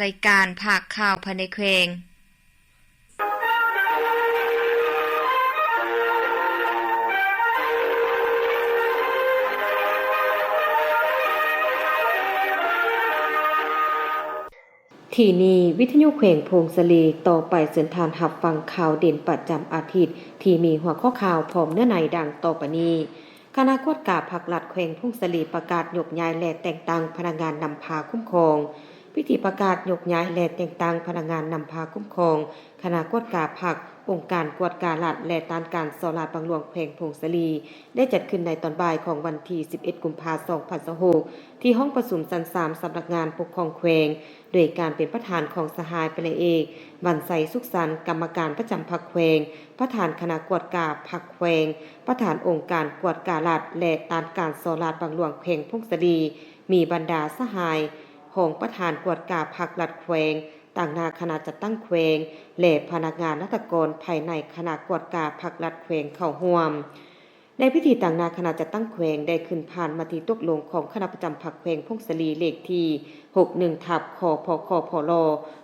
ລາຍການພາກຂ່າວພາຍໃນແຂວງ. ທີ່ນີ້ ວິທະຍຸແຂວງຜົ້ງສາລີ. ຕໍ່ໄປເຊີນທ່ານຮັບຟັງຂ່າວເດັ່ນປະຈຳອາທິດ ທີ່ມີຫົວຂໍ້ຂ່າວພ້ອມເນື້ອໃນດັ່ງຕໍ່ໄປນີ້. ຄະນະກວດກາພັກລັດແຂວງຜົ້ງສາລີປະກາດຍົກຍ້າຍ ແລະ ແຕ່ງຕັ້ງພະນັກງານນຳພາຄຸ້ມຄອງ. ພິທີປະກາດຍົກຍ້າຍ ແລະ ແຕ່ງຕັ້ງພະນັກງານນຳພາຄຸ້ມຄອງ ຄະນະກວດກາພັກ, ອົງການກວດກາລັດ ແລະ ຕ້ານການສໍ້ລາດບັງຫຼວງແຂວງຜົ້ງສາລີ ໄດ້ຈັດຂຶ້ນໃນຕອນບ່າຍຂອງວັນທີສິບເອັດ ກຸມພາ ສອງພັນຊາວຫົກ ທີ່ຫ້ອງປະຊຸມຊັ້ນສາມ ສຳນັກງານປົກຄອງແຂວງ ໂດຍການເປັນປະທານຂອງສະຫາຍ ພັນເອກ ວັນໄຊ ສຸກສັນ ກຳມະການປະຈຳພັກແຂວງ, ປະທານຄະນະກວດກາພັກແຂວງ, ປະທານອົງການກວດກາລັດ ແລະ ຕ້ານການສໍ້ລາດບັງຫຼວງແຂວງຜົ້ງສາລີ, ມີບັນດາສະຫາຍຮອງປະທານກວດກາພັກລັດແຂວງ, ຕາງໜ້າຄະນະຈັດຕັ້ງແຂວງ ແລະ ພະນັກງານລັດຖະກອນພາຍໃນຄະນະກວດກາພັກລັດແຂວງເຂົ້າຮ່ວມ. ໃນພິທີຕາງໜ້າຄະນະຈັດຕັ້ງແຂວງໄດ້ຂຶ້ນຜ່ານມະຕິຕົກລົງຂອງຄະນະປະຈຳພັກແຂວງຜົ້ງສາລີ ເລກທີ ຫົກໜຶ່ງ ທັບ ຄພຄພລ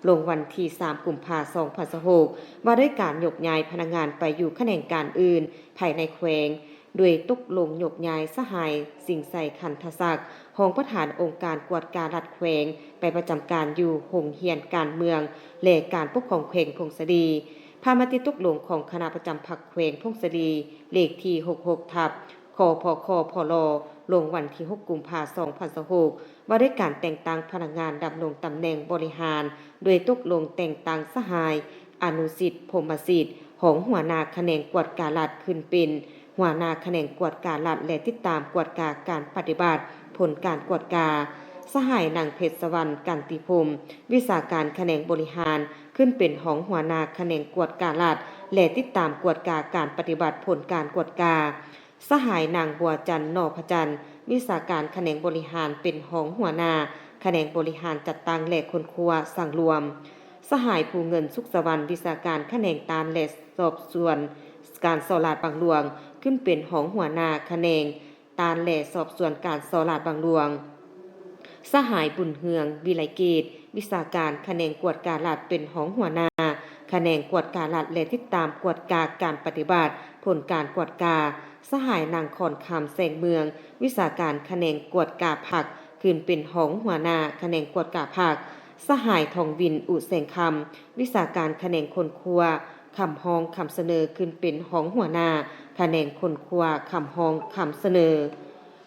ລົງວັນທີ ສາມ ກຸມພາ ສອງພັນຊາວຫົກ ວ່າດ້ວຍການຍົກຍ້າຍພະນັກງານໄປຢູ່ຂະແໜງການອື່ນພາຍໃນແຂວງ, ໂດຍຕົກລົງຍົກຍ້າຍສະຫາຍ ສິງໄຊ ຄັນທະສັກ ຮອງປະທານອົງການກວດກາລັດແຂວງ ໄປປະຈຳການຢູ່ໂຮງຮຽນການເມືອງ ແລະ ການປົກຄອງແຂວງຜົ້ງສາລີ. ຜ່ານມະຕິຕົກລົງຂອງຄະນະປະຈຳພັກແຂວງຜົ້ງສາລີ ເລກທີ ຫົກຫົກ ທັບ ຄພຄພລ ລົງວັນທີ ຫົກ ກຸມພາ ສອງພັນຊາວຫົກ ວ່າດ້ວຍການແຕ່ງຕັ້ງພະນັກງານດຳລົງຕຳແໜ່ງບໍລິຫານ ໂດຍຕົກລົງແຕ່ງຕັ້ງສະຫາຍ ອະນຸສິດ ພົມມະສິດ ຮອງຫົວໜ້າຂະແໜງກວດກາລັດ ຂຶ້ນເປັນຫົວໜ້າຂະແໜງກວດກາລັດ ແລະ ຕິດຕາມກວດກາການປະຕິບັດຜົນການກວດກາ, ສະຫາຍ ນາງ ເພັດສະຫວັນ ກັນຕິພົມ ວິຊາການຂະແໜງບໍລິຫານ ຂຶ້ນເປັນຮອງຫົວໜ້າຂະແໜງກວດກາລັດ ແລະ ຕິດຕາມກວດກາການປະຕິບັດຜົນການກວດກາ, ສະຫາຍ ນາງ ບົວຈັນ ໜໍພະຈັນ ວິຊາການຂະແໜງບໍລິຫານ ເປັນຮອງຫົວໜ້າຂະແໜງບໍລິຫານຈັດຕັ້ງ ແລະ ຄົ້ນຄວ້າສັງລວມ, ສະຫາຍ ພູເງິນ ສຸກສະຫວັນ ວິຊາການຂະແໜງຕ້ານ ແລະ ສອບສວນການສໍ້ລາດບັງຫຼວງ ຂຶ້ນເປັນຮອງຫົວໜ້າຂະແໜງ ຕ້ານ ແລະ ສອບສວນການສໍ້ລາດບັງຫຼວງ, ສະຫາຍ ບຸນເຮືອງ ວິໄລເກດ ວິຊາການຂະແໜງກວດກາລັດ ເປັນຮອງຫົວໜ້າຂະແໜງກວດກາລັດ ແລະ ຕິດຕາມກວດກາການປະຕິບັດຜົນການກວດກາ, ສະຫາຍ ນາງ ຂອນຄຳ ແສງເມືອງ ວິຊາການຂະແໜງກວດກາພັກ ຂຶ້ນເປັນຮອງຫົວໜ້າຂະແໜງກວດກາພັກ, ສະຫາຍ ທອງວິນ ອຸແສງຄຳ ວິຊາການຂະແໜງຄົ້ນຄວ້າ ຄຳຮ້ອງຄຳສະເໜີ ຂຶ້ນເປັນຮອງຫົວໜ້າຂະແໜງຄົ້ນຄວ້າຄຳຮ້ອງຄຳສະເໜີ.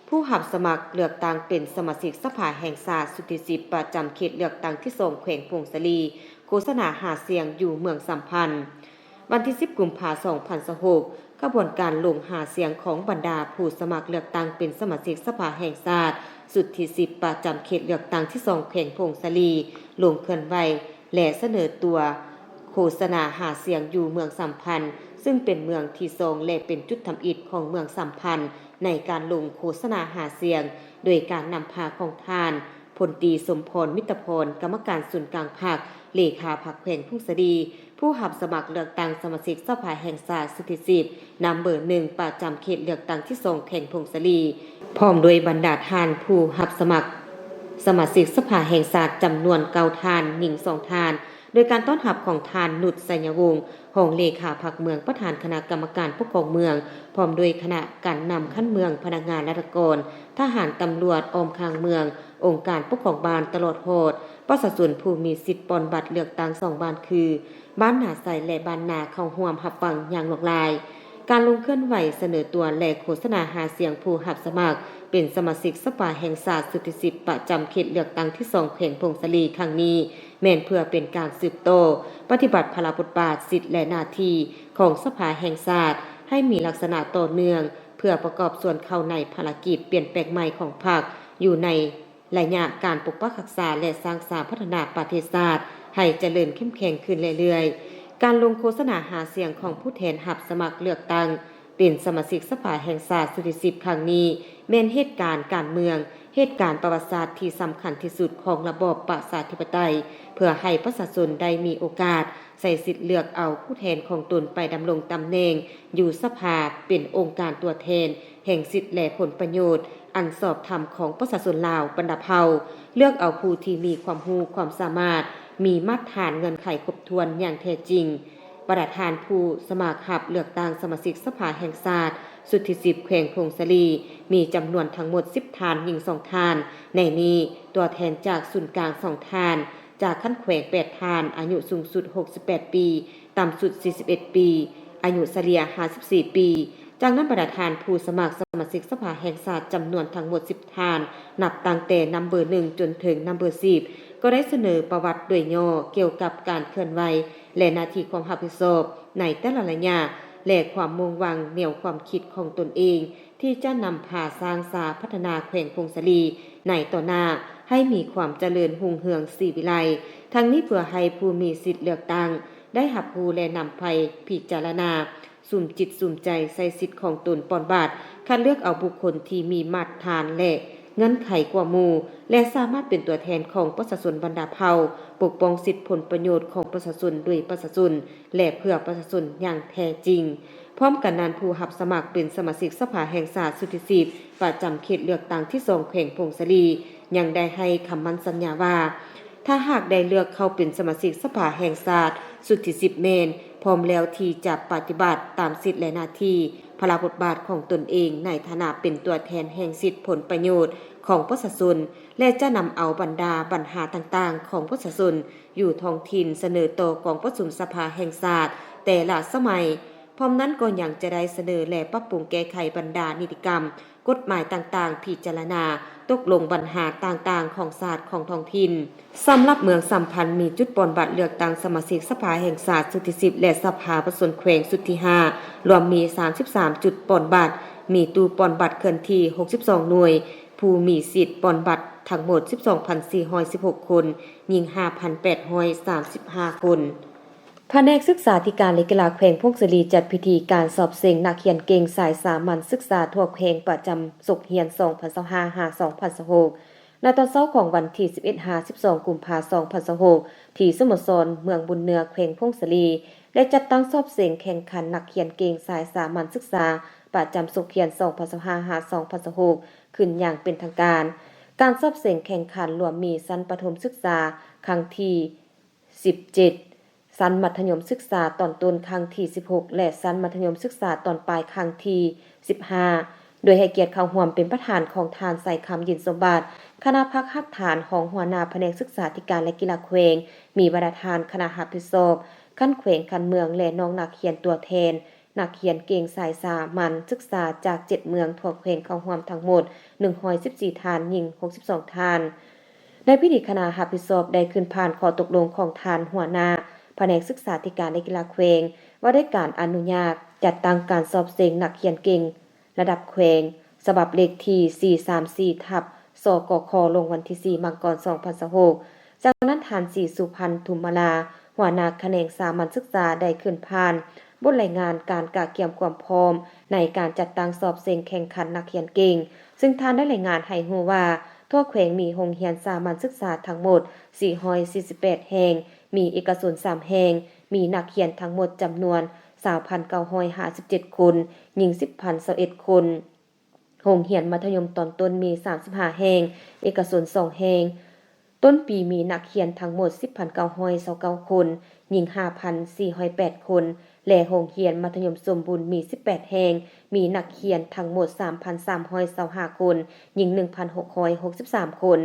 ຜູ້ຮັບສະໝັກເລືອກຕັ້ງເປັນສະມາຊິກສະພາແຫ່ງຊາດຊຸດທີສິບ ປະຈຳເຂດເລືອກຕັ້ງທີສອງ ແຂວງຜົ້ງສາລີ ໂຄສະນາຫາສຽງຢູ່ເມືອງສຳພັນ. ວັນທີສິບ ກຸມພາ ສອງພັນຊາວຫົກ ຂະບວນການລົງຫາສຽງຂອງບັນດາຜູ້ສະໝັກເລືອກຕັ້ງເປັນສະມາຊິກສະພາແຫ່ງຊາດຊຸດທີສິບ ປະຈຳເຂດເລືອກຕັ້ງທີສອງ ແຂວງຜົ້ງສາລີ ລົງເຄື່ອນໄຫວ ແລະ ສະເໜີຕົວໂຄສະນາຫາສຽງຢູ່ເມືອງສຳພັນ ຊຶ່ງເປັນເມືອງທີສອງ ແລະ ເປັນຈຸດທຳອິດຂອງເມືອງສຳພັນ ໃນການລົງໂຄສະນາຫາສຽງ ໂດຍການນຳພາຂອງທ່ານ ພົນຕີ ສົມພອນ ມິດຕະພອນ ກຳມະການສູນກາງພັກ, ເລຂາພັກແຂວງຜົ້ງສາລີ, ຜູ້ຮັບສະໝັກເລືອກຕັ້ງສະມາຊິກສະພາແຫ່ງຊາດຊຸດທີສິບ ນຳເບີໜຶ່ງ ປະຈຳເຂດເລືອກຕັ້ງທີສອງ ແຂວງຜົ້ງສາລີ ພ້ອມດ້ວຍບັນດາທ່ານຜູ້ຮັບສະໝັກສະມາຊິກສະພາແຫ່ງຊາດຈຳນວນເກົ້າທ່ານ, ຍິງສອງທ່ານ, ໂດຍການຕ້ອນຮັບຂອງທ່ານ ນຸດ ໄຊຍະວົງ ຮອງເລຂາພັກເມືອງ ປະທານຄະນະກຳມະການປົກຄອງເມືອງ ພ້ອມດ້ວຍຄະນະການນຳຂັ້ນເມືອງ, ພະນັກງານລັດຖະກອນ, ທະຫານ, ຕຳຫຼວດອ້ອມຂ້າງເມືອງ, ອົງການປົກຄອງບ້ານ ຕະຫຼອດຮອດປະຊາຊົນຜູ້ມີສິດປ່ອນບັດເລືອກຕັ້ງສອງບ້ານຄື ບ້ານນາໄຊ ແລະ ບ້ານນາ ເຂົ້າຮ່ວມຮັບຟັງຢ່າງຫຼວງຫຼາຍ. ການລົງເຄື່ອນໄຫວສະເໜີຕົວ ແລະ ໂຄສະນາຫາສຽງຜູ້ຮັບສະໝັກເປັນສະມາຊິກສະພາແຫ່ງຊາດຊຸດທີສິບ ປະຈຳເຂດເລືອກຕັ້ງທີສອງ ແຂວງຜົ້ງສາລີຄັ້ງນີ້ ແມ່ນເພື່ອເປັນການສືບຕໍ່ປະຕິບັດພາລະບົດບາດ, ສິດ ແລະ ໜ້າທີ່ຂອງສະພາແຫ່ງຊາດໃຫ້ມີລັກສະນະຕໍ່ເນື່ອງ ເພື່ອປະກອບສ່ວນເຂົ້າໃນພາລະກິດປ່ຽນແປງໃໝ່ຂອງພັກ ຢູ່ໃນໄລຍະການປົກປັກຮັກສາ ແລະ ສ້າງສາພັດທະນາປະເທດຊາດໃຫ້ຈະເລີນເຂັ້ມແຂງຂຶ້ນເລື້ອຍໆ. ການລົງໂຄສະນາຫາສຽງຂອງຜູ້ແທນຮັບສະໝັກເລືອກຕັ້ງ ເປັນສະມາຊິກສະພາແຫ່ງຊາດຊຸດທີສິບຄັ້ງນີ້ ແມ່ນເຫດການການເມືອງ, ເຫດການປະຫວັດສາດທີ່ສຳຄັນທີ່ສຸດຂອງລະບອບປະຊາທິປະໄຕ, ເພື່ອໃຫ້ປະຊາຊົນໄດ້ມີໂອກາດໃຊ້ສິດເລືອກເອົາຜູ້ແທນຂອງຕົນໄປດຳລົງຕຳແໜ່ງຢູ່ສະພາ ເປັນອົງການຕົວແທນແຫ່ງສິດ ແລະ ຜົນປະໂຫຍດອັນຊອບທຳຂອງປະຊາຊົນລາວບັນດາເຜົ່າ, ເລືອກເອົາຜູ້ທີ່ມີຄວາມຮູ້ຄວາມສາມາດ ມີມາດຖານເງື່ອນໄຂຄົບຖ້ວນຢ່າງແທ້ຈິງ. ບັນດາທ່ານຜູ້ສະໝັກຮັບເລືອກຕັ້ງສະມາຊິກສະພາແຫ່ງຊາດຊຸດທີສິບ ແຂວງຜົ້ງສາລີ ມີຈຳນວນທັງໝົດສິບທ່ານ, ຍິງສອງທ່ານ. ໃນນີ້ຕົວແທນຈາກສູນກາງສອງທ່ານ, ຈາກຂັ້ນແຂວງແປດທ່ານ, ອາຍຸສູງສຸດຫົກສິບແປດປີ, ຕ່ຳສຸດສີ່ສິບເອັດປີ, ອາຍຸສະເລ່ຍຫ້າສິບສີ່ປີ. ຈາກນັ້ນບັນດາທ່ານຜູ້ສະໝັກສະມາຊິກສະພາແຫ່ງຊາດຈຳນວນທັງໝົດສິບທ່ານ, ນັບຕັ້ງແຕ່ນຳເບີໜຶ່ງຈົນເຖິງນຳເບີສິບ ກໍໄດ້ສະເໜີປະຫວັດໂດຍຫຍໍ້ກ່ຽວກັບການເຄື່ອນໄຫວ ແລະ ໜ້າທີ່ຄວາມຮັບຜິດຊອບໃນແຕ່ລະໄລຍະ ແລະ ຄວາມມຸ່ງຫວັງແນວຄວາມຄິດຂອງຕົນເອງ ທີ່ຈະນຳພາສ້າງສາພັດທະນາແຂວງຜົ້ງສາລີໃນຕໍ່ໜ້າ ໃຫ້ມີຄວາມຈະເລີນຮຸ່ງເຮືອງສີວິໄລ. ທັງນີ້ເພື່ອໃຫ້ຜູ້ມີສິດເລືອກຕັ້ງໄດ້ຮັບຮູ້ ແລະ ນຳໄປພິຈາລະນາ ສຸມຈິດສຸມໃຈໃຊ້ສິດຂອງຕົນປ່ອນບັດ, ຄັດເລືອກເອົາບຸກຄົນທີ່ມີມາດຖານ ແລະ ເງື່ອນໄຂກວ່າໝູ່ ແລະ ສາມາດເປັນຕົວແທນຂອງປະຊາຊົນບັນດາເຜົ່າ, ປົກປ້ອງສິດຜົນປະໂຫຍດຂອງປະຊາຊົນໂດຍປະຊາຊົນ ແລະ ເພື່ອປະຊາຊົນຢ່າງແທ້ຈິງ. ພ້ອມກັນນັ້ນ, ຜູ້ຮັບສະໝັກເປັນສະມາຊິກສະພາແຫ່ງຊາດຊຸດທີສິບ ປະຈຳເຂດເລືອກຕັ້ງທີສອງ ແຂວງຜົ້ງສາລີ ຍັງໄດ້ໃຫ້ຄຳໝັ້ນສັນຍາວ່າ ຖ້າຫາກໄດ້ເລືອກເຂົ້າເປັນສະມາຊິກສະພາແຫ່ງຊາດຊຸດທີສິບ ແມ່ນພ້ອມແລ້ວທີ່ຈະປະຕິບັດຕາມສິດ ແລະ ໜ້າທີ່, ພາລະບົດບາດຂອງຕົນເອງໃນຖານະເປັນຕົວແທນແຫ່ງສິດຜົນປະໂຫຍດຂອງປະຊາຊົນ ແລະ ຈະນຳເອົາບັນດາບັນຫາຕ່າງໆຂອງປະຊາຊົນຢູ່ທ້ອງຖິ່ນສະເໜີຕໍ່ກອງປະຊຸມສະພາແຫ່ງຊາດແຕ່ລະສະໄໝ. ພ້ອມນັ້ນກໍຍັງຈະໄດ້ສະເໜີ ແລະ ປັບປຸງແກ້ໄຂບັນດານິຕິກຳ, ກົດໝາຍຕ່າງໆ, ພິຈາລະນາຕົກລົງບັນຫາຕ່າງໆຂອງຊາດຂອງທ້ອງຖິ່ນ. ສຳລັບເມືອງສາມພັນ ມີຈຸດປ່ອນບັດເລືອກຕັ້ງສະມາຊິກສະພາແຫ່ງຊາດຊຸດທີສິບ ແລະ ສະພາປະຊາຊົນແຂວງຊຸດທີຫ້າ ລວມມີສາມສິບສາມຈຸດປ່ອນບັດ, ມີຕູ້ປ່ອນບັດເຄື່ອນທີ່ຫົກສິບສອງໜ່ວຍ, ຜູ້ມີສິດປ່ອນບັດທັງໝົດສິບສອງພັນສີ່ຮ້ອຍສິບຫົກຄົນ, ຍິງຫ້າພັນແປດຮ້ອຍສາມສິບຫ້າຄົນ. ພະແນກສຶກສາທິການ ແລະ ກິລາແຂວງຜົ້ງສາລີ ຈັດພິທີການສອບເສັງນັກຮຽນເກັ່ງສາຍສາມັນສຶກສາທົ່ວແຂວງປະຈຳສົກຮຽນສອງພັນຊາວຫ້າ ຫາ ສອງພັນຊາວຫົກ ໃນຕອນເຊົ້າຂອງວັນທີສິບເອັດ ຫາ ສິບສອງ ກຸມພາ ສອງພັນຊາວຫົກ ທີ່ສະໂມສອນເມືອງບຸນເໜືອ ແຂວງຜົ້ງສາລີ ໄດ້ຈັດຕັ້ງສອບເສັງແຂ່ງຂັນນັກຮຽນເກັ່ງສາຍສາມັນສຶກສາປະຈຳສົກຮຽນສອງພັນຊາວຫ້າ ຫາ ສອງພັນຊາວຫົກ ຂຶ້ນຢ່າງເປັນທາງການ. ການສອບເສັງແຂ່ງຂັນລວມມີຊັ້ນປະຖົມສຶກສາຄັ້ງທີສິບເຈັດ, ຊັ້ນມັດທະຍົມສຶກສາຕອນຕົ້ນຄັ້ງທີສິບຫົກ ແລະ ຊັ້ນມັດທະຍົມສຶກສາຕອນປາຍຄັ້ງທີສິບຫ້າ ໂດຍໃຫ້ກຽດເຂົ້າຮ່ວມເປັນປະທານຂອງທ່ານ ໄຊຄຳ ເຢັນສົມບັດ, ຄະນະພັກຮາກຖານ, ຮອງຫົວໜ້າພະແນກສຶກສາທິການ ແລະ ກິລາແຂວງ, ມີບັນດາທ່ານຄະນະຮັບຜິດຊອບຂັ້ນແຂວງ, ຂັ້ນເມືອງ ແລະ ນ້ອງນັກຮຽນຕົວແທນນັກຮຽນເກັ່ງສາຍສາມັນສຶກສາຈາກເຈັດເມືອງທົ່ວແຂວງເຂົ້າຮ່ວມທັງໝົດໜຶ່ງຮ້ອຍສິບສີ່ທ່ານ, ຍິງຫົກສິບສອງທ່ານ. ໃນພິທີຄະນະຮັບຜິດຊອບໄດ້ຂຶ້ນຜ່ານຂໍ້ຕົກລົງຂອງທ່ານຫົວໜ້າພະແນກສຶກສາທິການ ແລະ ກິລາແຂວງ ວ່າດ້ວຍການອະນຸຍາດຈັດຕັ້ງການສອບເສັງນັກຮຽນເກັ່ງລະດັບແຂວງ ສະບັບເລກທີສີ່ສາມສີ່ ທັບ ສກຂ ລົງວັນທີສີ່ ມັງກອນ ສອງພັນຊາວຫົກ. ຈາກນັ້ນທ່ານ ສີສຸພັນ ທຸມມະລາ ຫົວໜ້າຂະແໜງສາມັນສຶກສາ ໄດ້ຂຶ້ນຜ່ານບົດລາຍງານການກະກຽມຄວາມພ້ອມໃນການຈັດຕັ້ງສອບເສັງແຂ່ງຂັນນັກຮຽນເກັ່ງ, ເຊິ່ງທ່ານໄດ້ລາຍງານໃຫ້ຮູ້ວ່າ ທົ່ວແຂວງມີໂຮງຮຽນສາມັນສຶກສາທັງໝົດສີ່ຮ້ອຍສີ່ສິບແປດແຫ່ງ, ມີເອກະຊົນສາມແຫ່ງ, ມີນັກຮຽນທັງໝົດຈຳນວນຊາວພັນເກົ້າຮ້ອຍຫ້າສິບເຈັດຄົນ, ຍິງສິບພັນຊາວເອັດຄົນ. ໂຮງຮຽນມັດທະຍົມຕອນຕົ້ນມີສາມສິບຫ້າແຫ່ງ, ເອກະຊົນສອງແຫ່ງ. ຕົ້ນປີມີນັກຮຽນທັງໝົດສິບພັນເກົ້າຮ້ອຍຊາວເກົ້າຄົນ, ຍິງຫ້າພັນສີ່ຮ້ອຍແປດຄົນ ແລະ ໂຮງຮຽນມັດທະຍົມສົມບູນມີສິບແປດແຫ່ງ, ມີນັກຮຽນທັງໝົດສາມພັນສາມຮ້ອຍຊາວຫ້າຄົນ, ຍິງໜຶ່ງພັນຫົກຮ້ອຍຫົກສິບສາມຄົນ.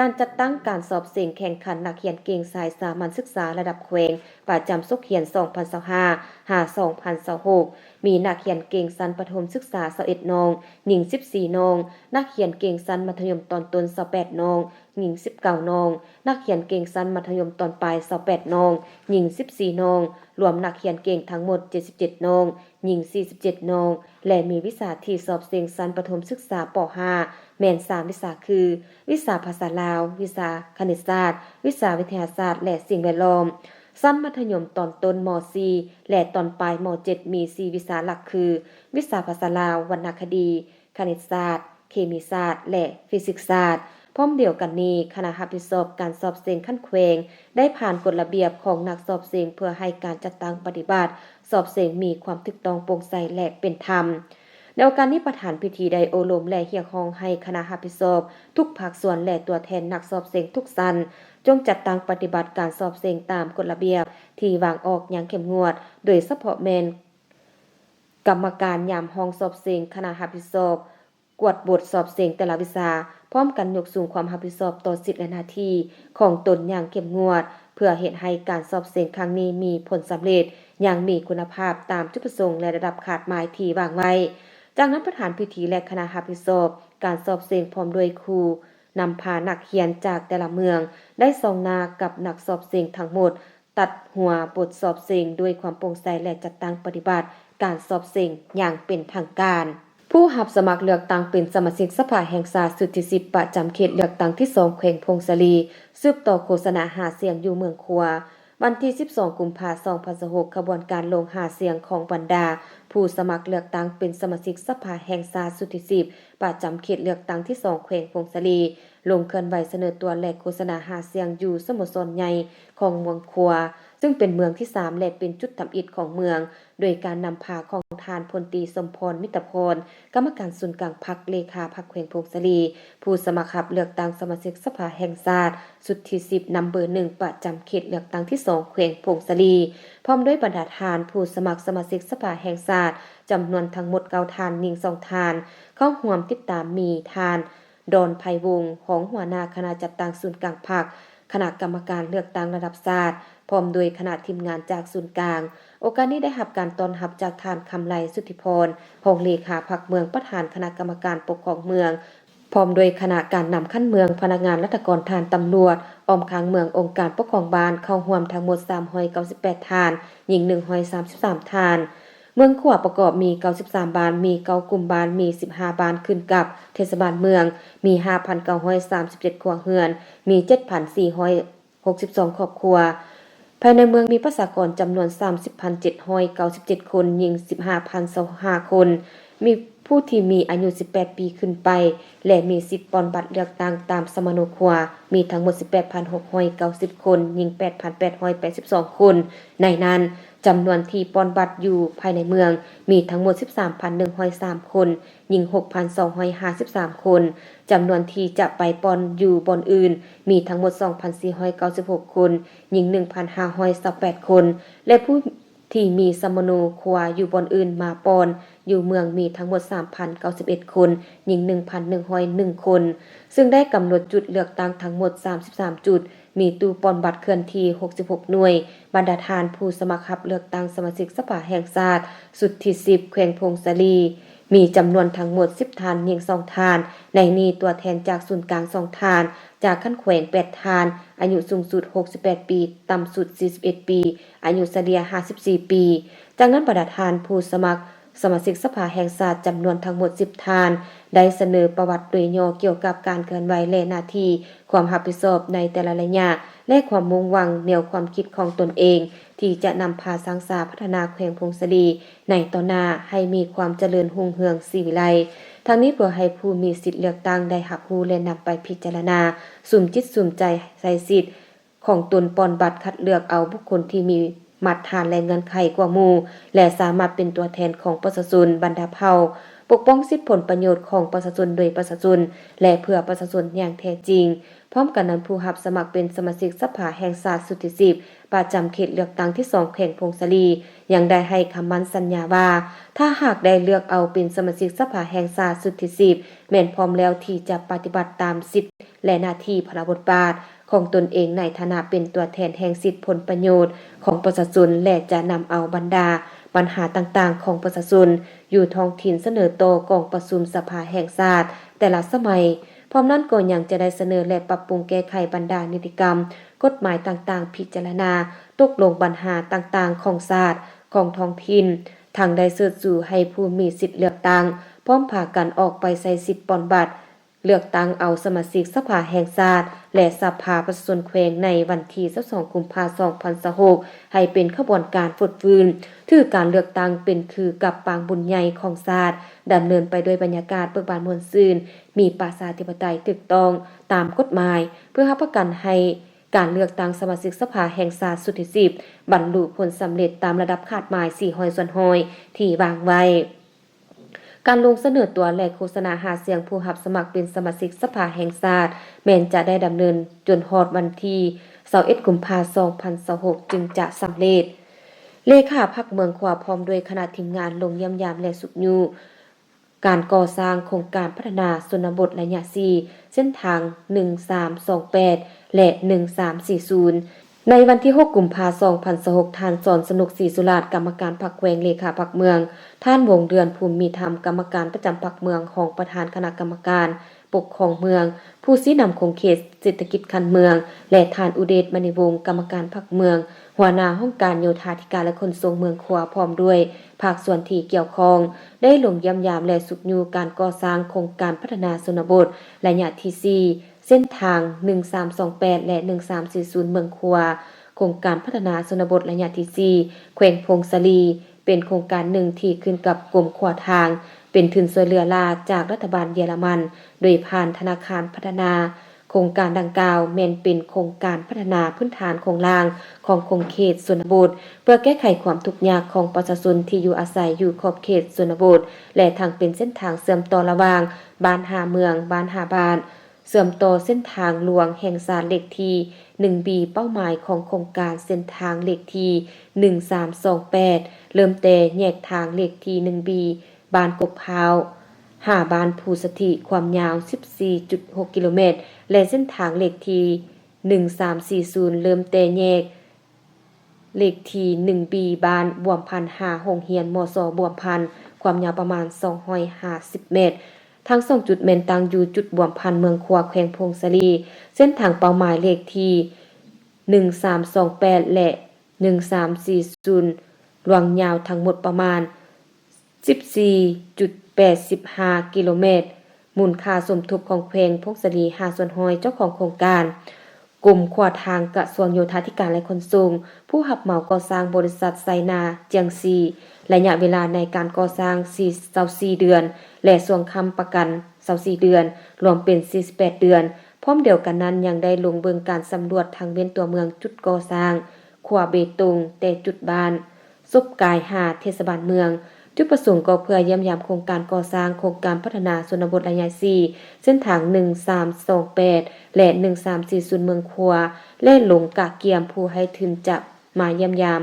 ການຈັດຕັ້ງການສອບເສັງແຂ່ງຂັນນັກຮຽນເກັ່ງສາຍສາມັນສຶກສາລະດັບແຂວງ ປະຈຳສົກຮຽນສອງພັນຊາວຫ້າ ຫາ ສອງພັນຊາວຫົກ ມີນັກຮຽນເກັ່ງຊັ້ນປະຖົມສຶກສາຊາວເອັດນ້ອງ, ຍິງສິບສີ່ນ້ອງ, ນັກຮຽນເກັ່ງຊັ້ນມັດທະຍົມຕອນຕົ້ນຊາວແປດນ້ອງ, ຍິງສິບເກົ້ານ້ອງ, ນັກຮຽນເກັ່ງຊັ້ນມັດທະຍົມຕອນປາຍຊາວແປດນ້ອງ, ຍິງສິບສີ່ນ້ອງ, ລວມນັກຮຽນເກັ່ງທັງໝົດເຈັດສິບເຈັດນ້ອງ, ຍິງສີ່ສິບເຈັດນ້ອງ ແລະ ມີວິຊາທີ່ສອບເສັງຊັ້ນປະຖົມສຶກສາ ປ.ຫ້າ ແມ່ນສາມວິຊາຄື ວິຊາພາສາລາວ, ວິຊາຄະນິດສາດ, ວິຊາວິທະຍາສາດ ແລະ ສິ່ງແວດລ້ອມ. ຊັ້ນມັດທະຍົມຕອນຕົ້ນ ມ.ສີ່ ແລະ ຕອນປາຍ ມ.ເຈັດ ມີສີ່ວິຊາຫຼັກຄື ວິຊາພາສາລາວ, ວັນນະຄະດີ, ຄະນິດສາດ, ເຄມີສາດ ແລະ ຟີຊິກສາດ. ພ້ອມດຽວກັນນີ້, ຄະນະຮັບຜິດຊອບການສອບເສັງຂັ້ນແຂວງ ໄດ້ຜ່ານກົດລະບຽບຂອງນັກສອບເສັງ ເພື່ອໃຫ້ການຈັດຕັ້ງປະຕິບັດສອບເສັງມີຄວາມຖືກຕ້ອງໂປ່ງໃສ ແລະ ເປັນທຳ. ໃນໂອກາດນີ້, ປະທານພິທີໄດ້ໂອ້ລົມ ແລະ ຮຽກຮ້ອງໃຫ້ຄະນະຮັບຜິດຊອບທຸກພາກສ່ວນ ແລະ ຕົວແທນນັກສອບເສັງທຸກຊັ້ນ ຈົ່ງຈັດຕັ້ງປະຕິບັດການສອບເສັງຕາມກົດລະບຽບທີ່ວາງອອກຢ່າງເຂັ້ມງວດ, ໂດຍສະເພາະແມ່ນກຳມະການຍາມຫ້ອງສອບເສັງ, ຄະນະຮັບຜິດຊອບກວດບົດສອບເສັງແຕ່ລະວິຊາ, ພ້ອມກັນຍົກສູງຄວາມຮັບຜິດຊອບຕໍ່ສິດ ແລະ ໜ້າທີ່ຂອງຕົນຢ່າງເຂັ້ມງວດ, ເພື່ອເຮັດໃຫ້ການສອບເສັງຄັ້ງນີ້ມີຜົນສຳເລັດຢ່າງມີຄຸນນະພາບຕາມຈຸດປະສົງ ແລະ ລະດັບຄາດໝາຍທີ່ວາງໄວ້. ຈາກນັ້ນ, ປະທານພິທີ ແລະ ຄະນະຮັບຜິດຊອບການສອບເສັງ ພ້ອມດ້ວຍຄູນຳພານັກຮຽນຈາກແຕ່ລະເມືອງ ໄດ້ສ່ອງໜ້າກັບນັກສອບເສັງທັງໝົດ, ຕັດຫົວບົດສອບເສັງດ້ວຍຄວາມໂປ່ງໃສ ແລະ ຈັດຕັ້ງປະຕິບັດການສອບເສັງຢ່າງເປັນທາງການ. ຜູ້ຮັບສະໝັກເລືອກຕັ້ງເປັນສະມາຊິກສະພາແຫ່ງຊາດຊຸດທີສິບ ປະຈຳເຂດເລືອກຕັ້ງທີສອງ ແຂວງຜົ້ງສາລີ ສືບຕໍ່ໂຄສະນາຫາສຽງຢູ່ເມືອງຂວາ. ວັນທີສິບສອງ ກຸມພາ ສອງພັນຊາວຫົກ, ຂະບວນການລົງຫາສຽງຂອງບັນດາຜູ້ສະໝັກເລືອກຕັ້ງເປັນສະມາຊິກສະພາແຫ່ງຊາດຊຸດທີສິບ ປະຈຳເຂດເລືອກຕັ້ງທີສອງ ແຂວງຜົ້ງສາລີ ລົງເຄື່ອນໄຫວສະເໜີຕົວ ແລະ ໂຄສະນາຫາສຽງຢູ່ສະໂມສອນໃຫຍ່ຂອງເມືອງຂວາ, ຊຶ່ງເປັນເມືອງທີສາມ ແລະ ເປັນຈຸດທຳອິດຂອງເມືອງ, ໂດຍການນຳພາຂອງທ່ານ ພົນຕີ ສົມພອນ ມິດຕະພອນ, ກຳມະການສູນກາງພັກ, ເລຂາພັກແຂວງຜົ້ງສາລີ, ຜູ້ສະໝັກຮັບເລືອກຕັ້ງສະມາຊິກສະພາແຫ່ງຊາດ ຊຸດທີສິບ ນຳເບີໜຶ່ງ ປະຈຳເຂດເລືອກຕັ້ງທີສອງ ແຂວງຜົ້ງສາລີ, ພ້ອມດ້ວຍບັນດາທ່ານຜູ້ສະໝັກສະມາຊິກສະພາແຫ່ງຊາດ ຈຳນວນທັງໝົດເກົ້າທ່ານ, ຍິງສອງທ່ານ, ເຂົ້າຮ່ວມຕິດຕາມມີທ່ານ ດອນ ໄພວົງ, ຮອງຫົວໜ້າຄະນະຈັດຕັ້ງສູນກາງພັກ, ຄະນະກຳມະການເລືອກຕັ້ງລະດັບຊາດ, ພ້ອມດ້ວຍຄະນະທີມງານຈາກສູນກາງ. ໂອກາດນີ້ໄດ້ຮັບການຕ້ອນຮັບຈາກທ່ານ ຄຳໄລ ສຸດທິພອນ, ຮອງເລຂາພັກເມືອງ, ປະທານຄະນະກຳມະການປົກຄອງເມືອງ, ພ້ອມດ້ວຍຄະນະການນຳຂັ້ນເມືອງ, ພະນັກງານລັດຖະກອນ, ທ່ານຕຳຫຼວດ, ອ້ອມຂ້າງເມືອງ, ອົງການປົກຄອງບ້ານ ເຂົ້າຮ່ວມທັງໝົດສາມຮ້ອຍເກົ້າສິບແປດທ່ານ, ຍິງໜຶ່ງຮ້ອຍສາມສິບສາມທ່ານ. ເມືອງຂວາປະກອບມີເກົ້າສິບສາມບ້ານ, ມີເກົ້າກຸ່ມບ້ານ, ມີສິບຫ້າບ້ານຂຶ້ນກັບເທດສະບານເມືອງ, ມີຫ້າພັນເກົ້າຮ້ອຍສາມສິບເຈັດຄົວເຮືອນ, ມີເຈັດພັນສີ່ຮ້ອຍຫົກສິບສອງຄອບຄົວ. ພາຍໃນເມືອງມີປະຊາກອນຈຳນວນສາມສິບພັນເຈັດຮ້ອຍເກົ້າສິບເຈັດຄົນ, ຍິງສິບຫ້າພັນຊາວຫ້າຄົນ, ມີຜູ້ທີ່ມີອາຍຸສິບແປດປີຂຶ້ນໄປ ແລະ ມີສິດປ່ອນບັດເລືອກຕັ້ງຕາມສະມະໂນຄົວ ມີທັງໝົດສິບແປດພັນຫົກຮ້ອຍເກົ້າສິບຄົນ, ຍິງແປດພັນແປດຮ້ອຍແປດສິບສອງຄົນ. ໃນນັ້ນ, ຈຳນວນທີ່ປ່ອນບັດຢູ່ພາຍໃນເມືອງມີທັງໝົດສິບສາມພັນໜຶ່ງຮ້ອຍສາມຄົນ, ຍິງຫົກພັນສອງຮ້ອຍຫ້າສິບສາມຄົນ. ຈຳນວນທີ່ຈະໄປປ່ອນຢູ່ບ່ອນອື່ນ ມີທັງໝົດສອງພັນສີ່ຮ້ອຍເກົ້າສິບຫົກຄົນ, ຍິງໜຶ່ງພັນຫ້າຮ້ອຍຊາວແປດຄົນ ແລະ ຜູ້ທີ່ມີສະມະໂນຄົວຢູ່ບ່ອນອື່ນມາປ່ອນຢູ່ເມືອງ ມີທັງໝົດສາມພັນເກົ້າສິບເອັດຄົນ, ຍິງໜຶ່ງພັນໜຶ່ງຮ້ອຍໜຶ່ງຄົນ, ຊຶ່ງໄດ້ກຳນົດຈຸດເລືອກຕັ້ງທັງໝົດສາມສິບສາມຈຸດ, ມີຕູ້ປ່ອນບັດເຄື່ອນທີ່ຫົກສິບຫົກໜ່ວຍ. ບັນດາທ່ານຜູ້ສະໝັກຮັບເລືອກຕັ້ງສະມາຊິກສະພາແຫ່ງຊາດ ຊຸດທີສິບ ແຂວງຜົ້ງສາລີ ມີຈຳນວນທັງໝົດສິບທ່ານ, ຍິງສອງທ່ານ, ໃນນີ້ຕົວແທນຈາກສູນກາງສອງທ່ານ, ຈາກຂັ້ນແຂວງແປດທ່ານ, ອາຍຸສູງສຸດຫົກສິບແປດປີ, ຕ່ຳສຸດສີ່ສິບເອັດປີ, ອາຍຸສະເລ່ຍຫ້າສິບສີ່ປີ. ຈາກນັ້ນບັນດາທ່ານຜູ້ສະໝັກ ສະມາຊິກສະພາແຫ່ງຊາດຈຳນວນທັງໝົດສິບທ່ານ ໄດ້ສະເໜີປະຫວັດໂດຍຫຍໍ້ກ່ຽວກັບການເຄື່ອນໄຫວ ແລະ ໜ້າທີ່, ຄວາມຮັບຜິດຊອບໃນແຕ່ລະໄລຍະ ແລະ ຄວາມມຸ່ງຫວັງແນວຄວາມຄິດຂອງຕົນເອງ ທີ່ຈະນຳພາສ້າງສາພັດທະນາແຂວງຜົ້ງສາລີໃນຕໍ່ໜ້າໃຫ້ມີຄວາມຈະເລີນຮຸ່ງເຮືອງສີວິໄລ. ທັງນີ້ເພື່ອໃຫ້ຜູ້ມີສິດເລືອກຕັ້ງໄດ້ຮັບຮູ້ ແລະ ນຳໄປພິຈາລະນາ, ສຸມຈິດສຸມໃຈໃຊ້ສິດ ຂອງຕົນ ປ່ອນບັດຄັດເລືອກເອົາບຸກຄົນທີ່ມີມາດຖານ ແລະ ເງື່ອນໄຂກວ່າໝູ່ ແລະ ສາມາດເປັນຕົວແທນຂອງປະຊາຊົນບັນດາເຜົ່າ, ປົກປ້ອງສິດຜົນປະໂຫຍດຂອງປະຊາຊົນໂດຍປະຊາຊົນ ແລະ ເພື່ອປະຊາຊົນຢ່າງແທ້ຈິງ. ພ້ອມກັນນັ້ນ, ຜູ້ຮັບສະໝັກເປັນສະມາຊິກສະພາແຫ່ງຊາດຊຸດທີສິບ ປະຈຳເຂດເລືອກຕັ້ງທີສອງ ແຂວງຜົ້ງສາລີ ຍັງໄດ້ໃຫ້ຄຳໝັ້ນສັນຍາວ່າ ຖ້າຫາກໄດ້ເລືອກເອົາເປັນສະມາຊິກສະພາແຫ່ງຊາດຊຸດທີສິບ ແມ່ນພ້ອມແລ້ວທີ່ຈະປະຕິບັດຕາມສິດ ແລະ ໜ້າທີ່ພາລະບົດບາດຂອງຕົນເອງໃນຖານະເປັນຕົວແທນແຫ່ງສິດຜົນປະໂຫຍດຂອງປະຊາຊົນ ແລະ ຈະນຳເອົາບັນດາບັນຫາຕ່າງໆຂອງປະຊາຊົນຢູ່ທ້ອງຖິ່ນສະເໜີຕໍ່ກອງປະຊຸມສະພາແຫ່ງຊາດແຕ່ລະສະໄໝ. ພ້ອມນັ້ນກໍຍັງຈະໄດ້ສະເໜີ ແລະ ປັບປຸງແກ້ໄຂບັນດານິຕິກຳ, ກົດໝາຍຕ່າງໆ, ພິຈາລະນາຕົກລົງບັນຫາຕ່າງໆຂອງຊາດ, ຂອງທ້ອງຖິ່ນ, ທັງໄດ້ເຊີດຊູໃຫ້ຜູ້ມີສິດເລືອກຕັ້ງ ພ້ອມພາກັນອອກໄປໃຊ້ສິດປ່ອນບັດ ເລືອກຕັ້ງເອົາສະມາຊິກສະພາແຫ່ງຊາດ ແລະ ສະພາປະຊາຊົນແຂວງໃນວັນທີຊາວສອງ ກຸມພາ ສອງພັນຊາວຫົກ ໃຫ້ເປັນຂະບວນການຟົດຟື້ນ, ຖືການເລືອກຕັ້ງເປັນຄືກັບປາງບຸນໃຫຍ່ຂອງຊາດ, ດຳເນີນໄປດ້ວຍບັນຍາກາດເບີກບານມ່ວນຊື່ນ, ມີປະຊາທິປະໄຕຖືກຕ້ອງຕາມກົດໝາຍ, ເພື່ອຮັບປະກັນໃຫ້ການເລືອກຕັ້ງສະມາຊິກສະພາແຫ່ງຊາດຊຸດທີສິບ ບັນລຸຜົນສຳເລັດຕາມລະດັບຄາດໝາຍສີ່ຮ້ອຍສ່ວນຮ້ອຍທີ່ວາງໄວ້. ການລົງສະເໜີຕົວ ແລະ ໂຄສະນາຫາສຽງຜູ້ຮັບສະໝັກເປັນສະມາຊິກສະພາແຫ່ງຊາດ ແມ່ນຈະໄດ້ດຳເນີນຈົນຮອດວັນທີຊາວເອັດ ກຸມພາ ສອງພັນຊາວຫົກ ຈຶ່ງຈະສຳເລັດ. ເລຂາພັກເມືອງຂວາ ພ້ອມດ້ວຍຄະນະທີມງານ ລົງຢ້ຽມຢາມ ແລະ ຊຸກຍູ້ການກໍ່ສ້າງໂຄງການພັດທະນາຊົນນະບົດໄລຍະສີ່ ເສັ້ນທາງໜຶ່ງສາມສອງແປດ ແລະ ໜຶ່ງສາມສີ່ສູນ. ໃນວັນທີຫົກ ກຸມພາ ສອງພັນຊາວຫົກ ທ່ານ ສອນສະໜຸກ ສີສຸລາດ ກຳມະການພັກແຂວງ ເລຂາພັກເມືອງ, ທ່ານ ວົງເດືອນ ພູມມີທຳ ກຳມະການປະຈຳພັກເມືອງ, ຮອງປະທານຄະນະກຳມະການປົກຄອງເມືອງ, ຜູ້ຊີ້ນຳຂົງເຂດເສດຖະກິດຂັ້ນເມືອງ ແລະ ທ່ານ ອຸເດດ ມະນີວົງ ກຳມະການພັກເມືອງ, ຫົວໜ້າຫ້ອງການໂຍທາທິການ ແລະ ຂົນສົ່ງເມືອງຂວາ ພ້ອມດ້ວຍພາກສ່ວນທີ່ກ່ຽວຂ້ອງ ໄດ້ລົງຢ້ຽມຢາມ ແລະ ຊຸກຍູ້ການກໍ່ສ້າງໂຄງການພັດທະນາຊົນນະບົດໄລຍະທີສີ່ ເສັ້ນທາງໜຶ່ງສາມສອງແປດ ແລະ ໜຶ່ງສາມສີ່ສູນ ເມືອງຂວາ, ໂຄງການພັດທະນາຊົນນະບົດໄລຍະທີສີ່ ແຂວງຜົ້ງສາລີ ເປັນໂຄງການໜຶ່ງທີ່ຂຶ້ນກັບກົມຂົວທາງ, ເປັນທຶນຊ່ວຍເຫຼືອລ້າຈາກລັດຖະບານເຢຍລະມັນ ໂດຍຜ່ານທະນາຄານພັດທະນາ. ໂຄງການດັ່ງກ່າວແມ່ນເປັນໂຄງການພັດທະນາພື້ນຖານໂຄງລ່າງຂອງຂົງເຂດຊົນນະບົດ ເພື່ອແກ້ໄຂຄວາມທຸກຍາກຂອງປະຊາຊົນທີ່ຢູ່ອາໄສຢູ່ຂອບເຂດຊົນນະບົດ ແລະ ທັງເປັນເສັ້ນທາງເຊື່ອມຕໍ່ລະຫວ່າງບ້ານຫ້າເມືອງ, ບ້ານຫ້າບ້ານ, ເຊື່ອມຕໍ່ເສັ້ນທາງຫຼວງແຫ່ງຊາດເລກທີໜຶ່ງບີ ເປົ້າໝາຍຂອງໂຄງການເສັ້ນທາງເລກທີໜຶ່ງສາມສອງແປດ ເລີ່ມແຕ່ແຍກທາງເລກທີໜຶ່ງບີ ບ້ານກົກພ້າວ ຫາບ້ານພູສະຖິ ຄວາມຍາວສິບສີ່ຈຸດຫົກກິໂລແມັດ ແລະ ເສັ້ນທາງເລກທີໜຶ່ງສາມສີ່ສູນ ເລີ່ມແຕ່ແຍກ ເລກທີໜຶ່ງບີ ບ້ານບວມພັນ ຫາໂຮງຮຽນ ມສ ບວມພັນ ຄວາມຍາວປະມານສອງຮ້ອຍຫ້າສິບແມັດ. ທັງສອງຈຸດແມ່ນຕັ້ງຢູ່ຈຸດບວມພັນເມືອງຂວາ ແຂວງຜົ້ງສາລີ. ເສັ້ນທາງເປົ້າໝາຍເລກທີໜຶ່ງສາມສອງແປດ ແລະ ໜຶ່ງສາມສີ່ສູນ ລວງຍາວທັງໝົດປະມານສິບສີ່ຈຸດແປດສິບຫ້າກິໂລແມັດ. ມູນຄ່າສົມທົບຂອງແຂວງຜົ້ງສາລີ ຫ້າສ່ວນຮ້ອຍ. ເຈົ້າຂອງໂຄງການ ກົມຂົວທາງ ກະຊວງໂຍທາທິການ ແລະ ຂົນສົ່ງ. ຜູ້ຮັບເໝົາກໍ່ສ້າງ ບໍລິສັດໄຊນາຈຽງຊີ. ໄລຍະເວລາໃນການກໍ່ສ້າງ ຊາວສີ່ເດືອນ ແລະ ຊ່ວງຄ້ຳປະກັນ ຊາວສີ່ເດືອນ, ລວມເປັນສີ່ສິບແປດເດືອນ. ພ້ອມດຽວກັນນັ້ນ ຍັງໄດ້ລົງເບິ່ງການສຳຫຼວດທາງເວັ້ນຕົວເມືອງ, ຈຸດກໍ່ສ້າງຂົວເບຕົງແຕ່ຈຸດບ້ານ ສົບກາຍ ຫາເທດສະບານເມືອງ. ຈຸດປະສົງກໍເພື່ອຢ້ຽມຢາມໂຄງການກໍ່ສ້າງໂຄງການພັດທະນາຊົນນະບົດໄລຍະສີ່ ເສັ້ນທາງໜຶ່ງສາມສອງແປດ ແລະ ໜຶ່ງສາມສີ່ສູນ ເມືອງຂວາ ແລະ ລົງກະກຽມຜູ້ໃຫ້ທຶນຈະມາຢ້ຽມຢາມ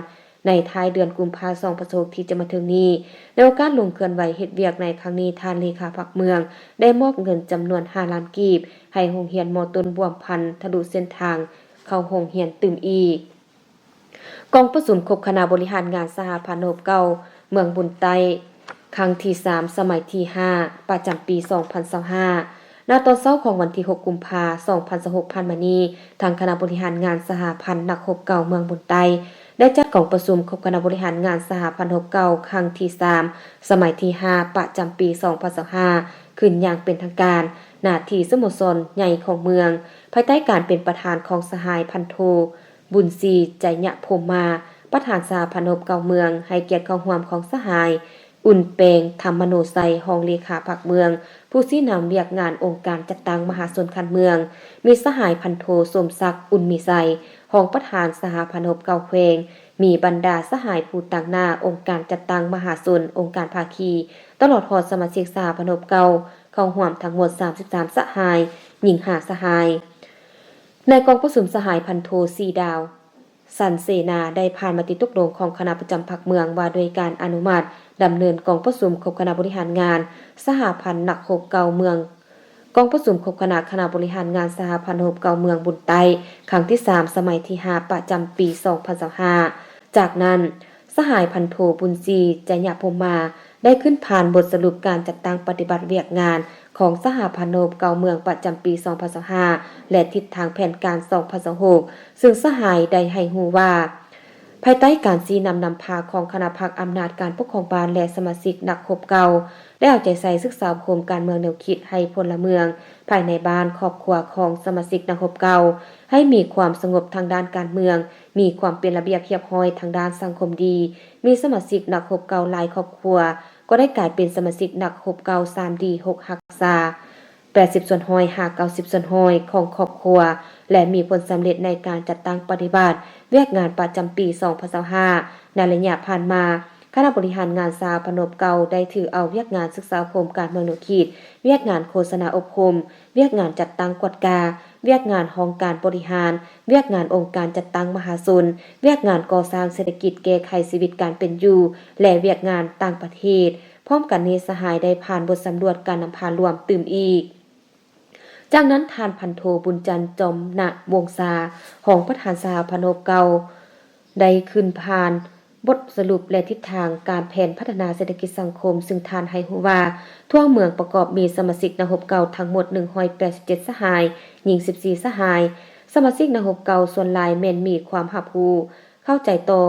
ໃນທ້າຍເດືອນກຸມພາ ສອງພັນຊາວຫົກ ທີ່ຈະມາເຖິງນີ້. ໃນໂອກາດລົງເຄື່ອນໄຫວເຮັດວຽກໃນຄັ້ງນີ້, ທ່ານເລຂາພັກເມືອງໄດ້ມອບເງິນຈຳນວນຫ້າລ້ານກີບ ໃຫ້ໂຮງຮຽນ ມ.ຕົ້ນບວມພັນ ທະລຸເສັ້ນທາງເຂົ້າໂຮງຮຽນຕື່ມອີກ. ກອງປະຊຸມຄົບຄະນະບໍລິຫານງານສະຫະພັນນາຄົບເກົ່າເມືອງບຸນໃຕ້ ຄັ້ງທີສາມ ສະໄໝທີຫ້າ ປະຈຳປີສອງພັນຊາວຫ້າ ນະຕອນເຊົ້າຂອງວັນທີຫົກ ກຸມພາ ສອງພັນຊາວຫົກ ຜ່ານມານີ້, ທາງຄະນະບໍລິຫານງານສະຫະພັນນັກຮົບເກົ່າເມືອງບຸນໃຕ້ ໄດ້ຈັດກອງປະຊຸມຄົບຄະນະບໍລິຫານງານສະຫະພັນນັກຮົບເກົ່າຄັ້ງທີສາມ ສະໄໝທີຫ້າ ປະຈຳປີສອງພັນຊາວຫ້າ ຂຶ້ນຢ່າງເປັນທາງການ ໜ້າທີ່ສະໂມສອນໃຫຍ່ຂອງເມືອງ ພາຍໃຕ້ການເປັນປະທານຂອງສະຫາຍພັນໂທ ບຸນສີ ໄຈຍະພົມມາ ປະທານສະຫະພັນນັກຮົບເກົ່າເມືອງ, ໃຫ້ກຽດເຂົ້າຮ່ວມຂອງສະຫາຍ ອຸ່ນແປງ ທຳມະໂນໄຊ ຮອງເລຂາພັກເມືອງ, ຜູ້ຊີ້ນຳວຽກງານອົງການຈັດຕັ້ງມະຫາຊົນຂັ້ນເມືອງ, ມີສະຫາຍພັນໂທ ສົມສັກ ອຸ່ນມີໄຊ ຮອງປະທານສະຫະພັນນັກຮົບເກົ່າແຂວງ, ມີບັນດາສະຫາຍຜູ້ຕາງໜ້າອົງການຈັດຕັ້ງມະຫາຊົນ, ອົງການພາຄີ, ຕະຫຼອດຮອດສະມາຊິກສະຫະພັນນັກຮົບເກົ່າ ເຂົ້າຮ່ວມທັງໝົດສາມສິບສາມສະຫາຍ, ຍິງຫ້າສະຫາຍ. ໃນກອງປະຊຸມ ສະຫາຍພັນໂທ ສີດາວ ສັນເສນາ ໄດ້ຜ່ານມະຕິຕົກລົງຂອງຄະນະປະຈຳພັກເມືອງ ວ່າດ້ວຍການອະນຸມັດດຳເນີນກອງປະຊຸມຄົບຄະນະບໍລິຫານງານສະຫະພັນນັກຮົບເກົ່າເມືອງ, ກອງປະຊຸມຄົບຄະນະຄະນະບໍລິຫານງານສະຫະພັນນັກຮົບເກົ່າເມືອງບຸນໃຕ້ ຄັ້ງທີສາມ ສະໄໝທີຫ້າ ປະຈຳປີສອງພັນຊາວຫ້າ. ຈາກນັ້ນ ສະຫາຍພັນໂທ ບຸນສີ ໄຈຍະພົມມາ ໄດ້ຂຶ້ນຜ່ານບົດສະຫຼຸບການຈັດຕັ້ງປະຕິບັດວຽກງານຂອງສະຫະພັນນັກຮົບເກົ່າເມືອງປະຈຳປີສອງພັນຊາວຫ້າ ແລະ ທິດທາງແຜນການສອງພັນຊາວຫົກ ເຊິ່ງສະຫາຍໄດ້ໃຫ້ຮູ້ວ່າ ພາຍໃຕ້ການຊີ້ນຳນຳພາຂອງຄະນະພັກອຳນາດການປົກຄອງບ້ານ ແລະ ສະມາຊິກນັກຮົບເກົ່າ ໄດ້ເອົາໃຈໃສ່ສຶກສາອົບຮົມການເມືອງແນວຄິດໃຫ້ພົນລະເມືອງພາຍໃນບ້ານຄອບຄົວຂອງສະມາຊິກນັກຮົບເກົ່າ ໃຫ້ມີຄວາມສະຫງົບທາງດ້ານການເມືອງ, ມີຄວາມເປັນລະບຽບຮຽບຮ້ອຍທາງດ້ານສັງຄົມດີ, ມີສະມາຊິກນັກຮົບເກົ່າຫຼາຍຄອບຄົວ ກໍໄດ້ກາຍເປັນສະມາຊິກນັກຮົບເກົ່າສາມດີຫົກຮັກສາ ແປດສິບສ່ວນຮ້ອຍ ຫາ ເກົ້າສິບສ່ວນຮ້ອຍຂອງຄອບຄົວ ແລະ ມີຜົນສຳເລັດໃນການຈັດຕັ້ງປະຕິບັດວຽກງານປະຈຳປີສອງພັນຊາວຫ້າ. ໃນໄລຍະຜ່ານມາ, ຄະນະບໍລິຫານງານສະຫະພັນໂຮບເກົ່າ ໄດ້ຖືເອົາວຽກງານສຶກສາອົບຮົມການເມືອງແນວຄິດ, ວຽກງານໂຄສະນາອົບຮົມ, ວຽກງານຈັດຕັ້ງກວດກາ, ວຽກງານຫ້ອງການບໍລິຫານ, ວຽກງານອົງການຈັດຕັ້ງມະຫາຊົນ, ວຽກງານກໍ່ສ້າງເສດຖະກິດແກ້ໄຂຊີວິດການເປັນຢູ່ ແລະ ວຽກງານຕ່າງປະເທດ. ພ້ອມກັນນີ້, ສະຫາຍໄດ້ຜ່ານບົດສຳຫຼວດການນຳພາລວມຕື່ມອີກ. ຈາກນັ້ນ, ທ່ານພັນໂທ ບຸນຈັນ ຈອມນະວົງສາ, ຮອງປະທານສະຫະພັນໂຮບເກົ່າ ໄດ້ຂຶ້ນຜ່ານບົດສະຫຼຸບ ແລະ ທິດທາງການແຜນພັດທະນາເສດຖະກິດສັງຄົມ, ຊຶ່ງທ່ານໃຫ້ຮູ້ວ່າ ທົ່ວເມືອງປະກອບມີສະມາຊິກນັກຮົບເກົ່າທັງໝົດໜຶ່ງຮ້ອຍແປດສິບເຈັດສະຫາຍ, ຍິງສິບສີ່ສະຫາຍ. ສະມາຊິກນັກຮົບເກົ່າສ່ວນຫຼາຍແມ່ນມີຄວາມຮັບຮູ້ ເຂົ້າໃຈຕໍ່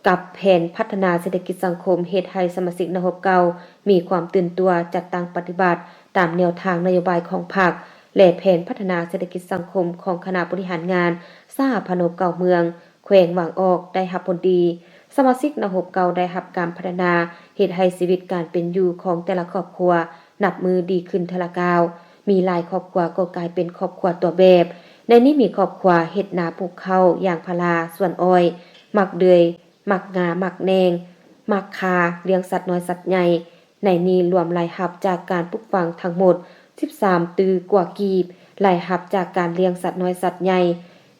ກັບແຜນພັດທະນາເສດຖະກິດສັງຄົມ, ເຮັດໃຫ້ສະມາຊິກນັກຮົບເກົ່າມີຄວາມຕື່ນຕົວ, ຈັດຕັ້ງປະຕິບັດຕາມແນວທາງນະໂຍບາຍຂອງພັກ ແລະ ແຜນພັດທະນາເສດຖະກິດສັງຄົມຂອງຄະນະບໍລິຫານງານສະຫະພັນໂຮບເກົ່າເມືອງແຂວງວາງອອກໄດ້ຮັບຜົນດີ. ສະມາຊິກນັກຮົບເກົ່າໄດ້ຮັບການພັດທະນາ, ເຮັດໃຫ້ຊີວິດການເປັນຢູ່ຂອງແຕ່ລະຄອບຄົວນັບມື້ດີຂຶ້ນເທື່ອລະກ້າວ. ມີຫຼາຍຄອບຄົວກໍກາຍເປັນຄອບຄົວຕົວແບບ. ໃນນີ້ມີຄອບຄົວເຮັດນາປູກເຂົ້າ, ຢາງພາລາ, ສວນອ້ອຍ, ໝາກເດືອຍ, ໝາກງາ, ໝາກແໜ່ງ, ໝາກຂ່າ, ລ້ຽງສັດນ້ອຍສັດໃຫຍ່. ໃນນີ້ລວມລາຍຮັບຈາກການປູກຝັງທັງໝົດສິບສາມຕື້ກວ່າກີບ, ລາຍຮັບຈາກການລ້ຽງສັດນ້ອຍສັດໃຫຍ່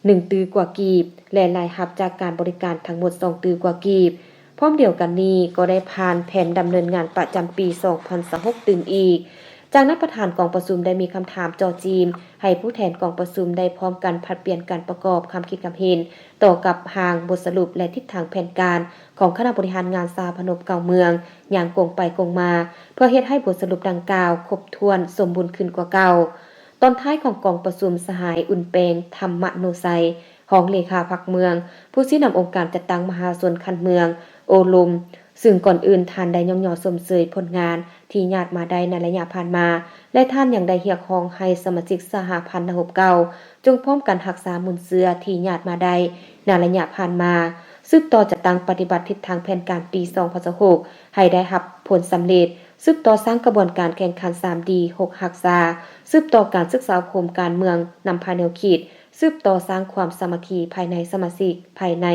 ໜຶ່ງຕື້ກວ່າກີບ ແລະ ລາຍຮັບຈາກການບໍລິການທັງໝົດສອງຕື້ກວ່າກີບ. ພ້ອມດຽວກັນນີ້ກໍໄດ້ຜ່ານແຜນດຳເນີນງານປະຈຳປີສອງພັນຊາວຫົກຕື່ມອີກ. ຈາກນັ້ນປະທານກອງປະຊຸມໄດ້ມີຄຳຖາມເຈາະຈີມ ໃຫ້ຜູ້ແທນກອງປະຊຸມໄດ້ພ້ອມກັນຜັດປ່ຽນການປະກອບຄຳຄິດຄຳເຫັນຕໍ່ກັບຮ່າງບົດສະຫຼຸບ ແລະ ທິດທາງແຜນການຂອງຄະນະບໍລິຫານງານສະຫະພັນໂຮບເກົ່າເມືອງຢ່າງກົງໄປກົງມາ ເພື່ອເຮັດໃຫ້ບົດສະຫຼຸບດັ່ງກ່າວຄົບຖ້ວນສົມບູນຂຶ້ນກວ່າເກົ່າ. ຕອນທ້າຍຂອງກອງປະຊຸມ, ສະຫາຍ ອຸ່ນແປງ ທຳມະໂນໄຊ, ຮອງເລຂາພັກເມືອງ, ຜູ້ຊີ້ນຳອົງການຈັດຕັ້ງມະຫາຊົນຂັ້ນເມືອງ, ໂອ້ລົມ, ຊຶ່ງກ່ອນອື່ນທ່ານໄດ້ຍ້ອງຍໍຊົມເຊີຍຜົນງານທີ່ຍາດມາໄດ້ໃນໄລຍະຜ່ານມາ ແລະ ທ່ານຍັງໄດ້ຮຽກຮ້ອງໃຫ້ສະມາຊິກສະຫະພັນນັກຮົບເກົ່າ ຈົ່ງພ້ອມກັນຮັກສາມູນເຊື້ອທີ່ຍາດມາໄດ້ໃນໄລຍະຜ່ານມາ, ສືບຕໍ່ຈັດຕັ້ງປະຕິບັດທິດທາງແຜນການປີສອງພັນຊາວຫົກໃຫ້ໄດ້ຮັບຜົນສຳເລັດ, ສືບຕໍ່ສ້າງຂະບວນການແຂ່ງຂັນສາມດີຫົກຮັກສາ, ສືບຕໍ່ການສຶກສາອົບຮົມການເມືອງນຳພາແນວຄິດ, ສືບຕໍ່ສ້າງຄວາມສາມັກຄີພາຍໃນສະມາຊິກ, ພາຍໃນ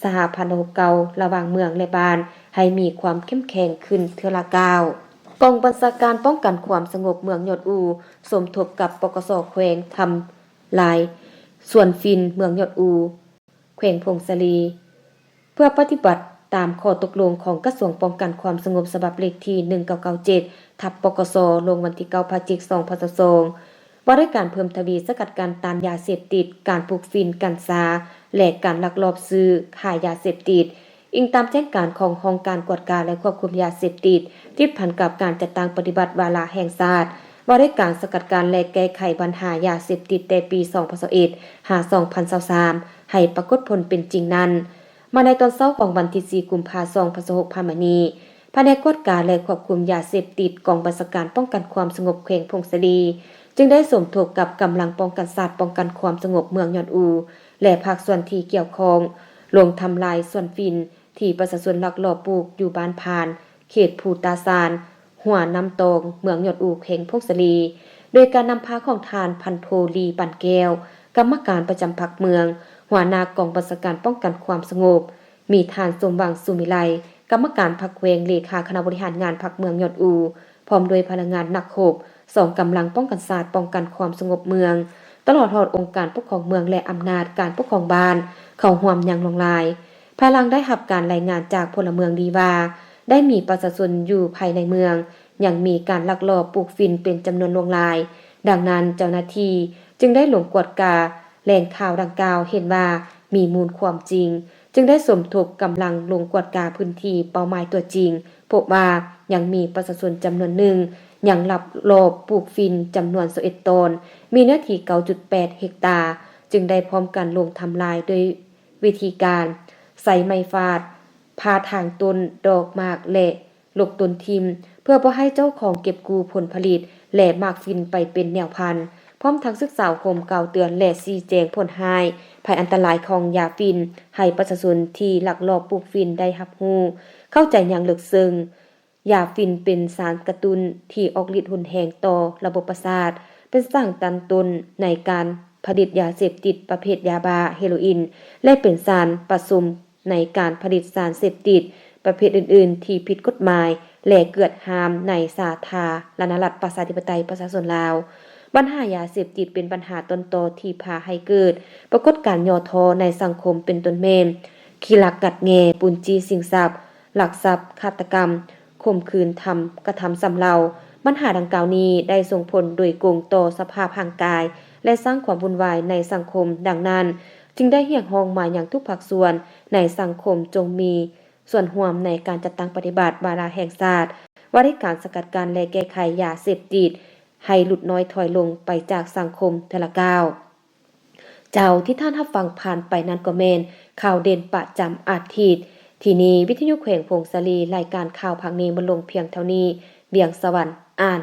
ສະຫະພັນໂຮບເກົ່າ, ລະຫວ່າງເມືອງ ແລະ ບ້ານ ໃຫ້ມີຄວາມເຂັ້ມແຂງຂຶ້ນເທື່ອລະກ້າວ. ກອງບັນຊາການປ້ອງກັນຄວາມສະຫງົບເມືອງຍອດອູ ສົມທົບກັບ ປກສ ແຂວງ ທຳລາຍສວນຝິ່ນເມືອງຍອດອູ ແຂວງຜົ້ງສາລີ ເພື່ອປະຕິບັດຕາມຂໍ້ຕົກລົງຂອງກະຊວງປ້ອງກັນຄວາມສະຫງົບ ສະບັບເລກທີໜຶ່ງເກົ້າເກົ້າເຈັດ ທັບ ປກສ ລົງວັນທີເກົ້າ ພະຈິກ ສອງພັນຊາວສອງ ວ່າດ້ວຍການເພີ່ມທະວີສະກັດກັ້ນຕ້ານຢາເສບຕິດ, ການປູກຝິ່ນ, ກັນຊາ ແລະ ການລັກລອບຊື້ຂາຍຢາເສບຕິດ. ອີງຕາມແຈ້ງການຂອງຫ້ອງການກວດກາ ແລະ ຄວບຄຸມຢາເສບຕິດ ຕິດພັນກັບການຈັດຕັ້ງປະຕິບັດວາລະແຫ່ງຊາດ ວ່າດ້ວຍການສະກັດກັ້ນ ແລະ ແກ້ໄຂບັນຫາຢາເສບຕິດ ແຕ່ປີສອງພັນຊາວເອັດ ຫາ ສອງພັນຊາວສາມ ໃຫ້ປາກົດຜົນເປັນຈິງນັ້ນ, ມາໃນຕອນເຊົ້າຂອງວັນທີສີ່ ກຸມພາ ສອງພັນຊາວຫົກ ຜ່ານມານີ້, ພະແນກກວດກາ ແລະ ຄວບຄຸມຢາເສບຕິດ ກອງບັນຊາການປ້ອງກັນຄວາມສະຫງົບແຂວງຜົ້ງສາລີ ຈຶ່ງໄດ້ສົມທົບກັບກຳລັງປ້ອງກັນຊາດ ປ້ອງກັນຄວາມສະຫງົບເມືອງຍອດອູ ແລະ ພາກສ່ວນທີ່ກ່ຽວຂ້ອງ ລົງທຳລາຍສວນຝິ່ນທີ່ປະຊາຊົນລັກລອບປູກຢູ່ບ້ານພານ ເຂດພູຕາຊານ ຫົວນ້ຳຕອງ ເມືອງຍອດອູ ແຂວງຜົ້ງສາລີ ໂດຍການນຳພາຂອງທ່ານ ພັນໂທ ລີ ປານແກ້ວ ກຳມະການປະຈຳພັກເມືອງ, ຫົວໜ້າກອງບັນຊາການປ້ອງກັນຄວາມສະຫງົບ, ມີທ່ານ ສົມຫວັງ ສຸວິໄລ ກຳມະການພັກແຂວງ, ເລຂາຄະນະບໍລິຫານງານພັກເມືອງຍອດອູ, ພ້ອມດ້ວຍພະນັກງານນັກຮົບສອງກຳລັງປ້ອງກັນຊາດ ປ້ອງກັນຄວາມສະຫງົບເມືອງ, ຕະຫຼອດຮອດອົງການປົກຄອງເມືອງ ແລະ ອຳນາດການປົກຄອງບ້ານ ເຂົ້າຮ່ວມຢ່າງຫຼວງຫຼາຍ. ພາຍຫຼັງໄດ້ຮັບການລາຍງານຈາກພົນລະເມືອງດີວ່າ ໄດ້ມີປະຊາຊົນຢູ່ພາຍໃນເມືອງ ຍັງມີການລັກລອບປູກຝິ່ນເປັນຈຳນວນຫຼວງຫຼາຍ. ດັ່ງນັ້ນ, ເຈົ້າໜ້າທີ່ຈຶ່ງໄດ້ລົງກວດກາແຫຼ່ງຂ່າວດັ່ງກ່າວ ເຫັນວ່າມີມູນຄວາມຈິງ, ຈຶ່ງໄດ້ສົມທົບກຳລັງລົງກວດກາພື້ນທີ່ເປົ້າໝາຍຕົວຈິງ, ພົບວ່າຍັງມີປະຊາຊົນຈຳນວນໜຶ່ງຍັງລັກລອບປູກຝິ່ນຈຳນວນຊາວເອັດຕອນ, ມີເນື້ອທີ່ເກົ້າຈຸດແປດເຮັກຕາ, ຈຶ່ງໄດ້ພ້ອມກັນລົງທຳລາຍດ້ວຍ ວິທີການໃຊ້ໄມ້ຟາດ, ຜ່າຖາງຕົ້ນ, ດອກ, ໝາກ ແລະ ລົກຕົ້ນຖິ້ມ, ເພື່ອບໍ່ໃຫ້ເຈົ້າຂອງເກັບກູ້ຜົນຜະລິດ ແລະ ໝາກຝິ່ນໄປເປັນແນວພັນ, ພ້ອມທັງສຶກສາອົບຮົມກ່າວເຕືອນ ແລະ ຊີ້ແຈງຜົນຮ້າຍ, ໄພອັນຕະລາຍຂອງຢາຝິ່ນ ໃຫ້ປະຊາຊົນທີ່ລັກລອບປູກຝິ່ນໄດ້ຮັບຮູ້, ເຂົ້າໃຈຢ່າງເລິກເຊິ່ງ. ຢາຝິ່ນເປັນສານກະຕຸ້ນທີ່ອອກລິດຮຸນແຮງຕໍ່ລະບົບປະສາດ, ເປັນສານຕັ້ງຕົ້ນໃນການຜະລິດຢາເສບຕິດປະເພດຢາບ້າ, ເຮໂຣອິນ ແລະ ເປັນສານປະສົມໃນການຜະລິດສານເສບຕິດ ປະເພດອື່ນໆ ທີ່ຜິດກົດໝາຍ ແລະ ເກືອດຫ້າມໃນສາທາລະນະລັດ ປະຊາທິປະໄຕ ປະຊາຊົນລາວ. ບັນຫາຢາເສບຕິດເປັນບັນຫາຕົ້ນຕໍທີ່ພາໃຫ້ເກີດປາກົດການຫຍໍ້ທໍ້ໃນສັງຄົມ ເປັນຕົ້ນແມ່ນ ຂີ້ລັກກັດແງ່, ປຸ້ນຈີ້ຊິງຊັບ, ລັກຊັບ, ຄາດຕະກຳ, ຂົ່ມຂືນທຳກະທຳຊຳເລົາ. ບັນຫາດັ່ງກ່າວນີ້ໄດ້ສົ່ງຜົນໂດຍກົງຕໍ່ສະພາບຮ່າງກາຍ ແລະ ສ້າງຄວາມວຸ່ນວາຍໃນສັງຄົມ. ດັ່ງນັ້ນ, ຈຶ່ງໄດ້ຮຽກຮ້ອງມາຍັງທຸກພາກສ່ວນໃນສັງຄົມ ຈົ່ງມີສ່ວນຮ່ວມໃນການຈັດຕັ້ງປະຕິບັດວາລະແຫ່ງຊາດ ວ່າດ້ວຍການສະກັດກັ້ນ ແລະ ແກ້ໄຂຢາເສບຕິດ ໃຫ້ຫຼຸດນ້ອຍຖອຍລົງໄປຈາກສັງຄົມເທື່ອລະກ້າວ. ເຈົ້າ ທີ່ທ່ານຮັບຟັງຜ່ານໄປນັ້ນກໍແມ່ນຂ່າວເດັ່ນປະຈຳອາທິດ. ທີ່ນີ້ ວິທະຍຸແຂວງຜົ້ງສາລີ, ລາຍການຂ່າວພາກນີ້ໝົດລົງພຽງເທົ່ານີ້. ວຽງສະຫວັນ ອ່ານ.